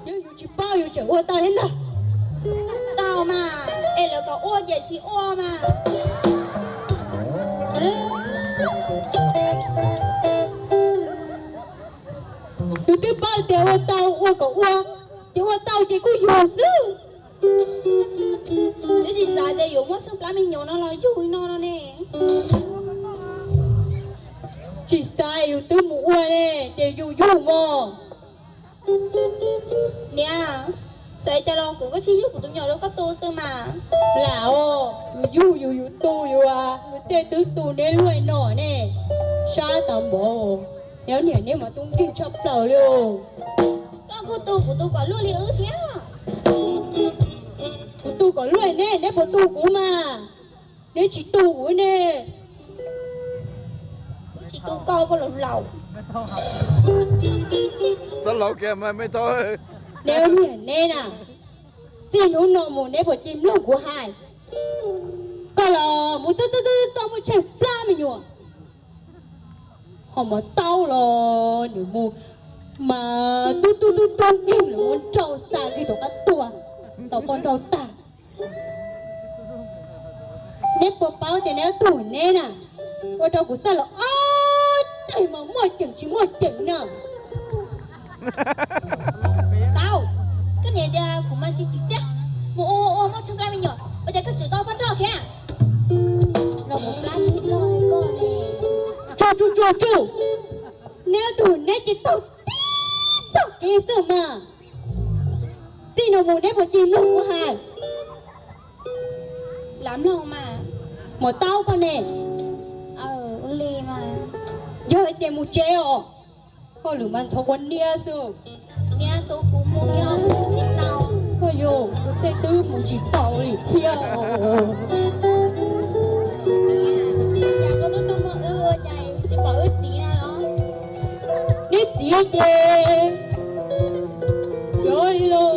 Yog yus tsis paub yus tseem ua tau thiab ntag. Tau mas, es lawv kom ua ces tsis ua mas. Yus twb paub tias ua tau ua kom ua, ces ua tau ces kuj yus xwb. Twb tsis xav tias yuav muab tsheej plab me nyuam no los yug no no ne. Tsis xav yus twb mus ua ne, ces yus yug mog. Niam, txawm cas los kuv kuj tsis yug kuv tus me nyuam rau koj tu xwb mas. Lam os, yus yug yus yus tu yus, yus tej twb tu neb luaj no ne. Sab tas npaum, neb niam neb mas tub nkeeg tshaj plaws li. Koj kuj tu kuv tus kom luaj li wb thiab. Kuv tu kom luaj neb, neb puas tu kuv mas? Neb tsis tu kuv ne. Kuv tsis tu koj, koj laus laus. Neb niam neb na, txij hnub no mus neb puas cia mloog kuv hais? Koj los mus txog txog txog muaj tsheej plab me nyuam. Ho mov taub los nws mus mas tub tub tub tub nkeeg lawm, muab nrau xa kiag rov qab tuaj, tau poj nrauj tag. Neb puas paub tias neb ob tug neb na, ua rau kuv xav los ob teg mas muaj ceem tsis muaj ceem na. Tau, koj niam tias kuv mas tsis tsim txiaj, mus ua ua muaj tsheej plab me nyuam, ua cas koj tseem tau poj nrauj thiab? Los mus plab tsis loj li koj ne. Tsuj tsuj tsuj tsuj, neb ob tug neb ces taug tib txoj kev xwb mas. Txij no mus neb puas cia mloog kuv hais? Lam mloog mas. Mov taub koj ne? Li mas. Yog hais tias mus tsev os, hauj lwm mas ntxhov ua niab xwb. Niab tus kuv mus yog mus tsis tau. Koj yog tus tej twb mus tsis tau li thiab. Cas koj tub tub muaj wb ua cas tsis pom wb txiv na los? Neb txiv ces xyov li los.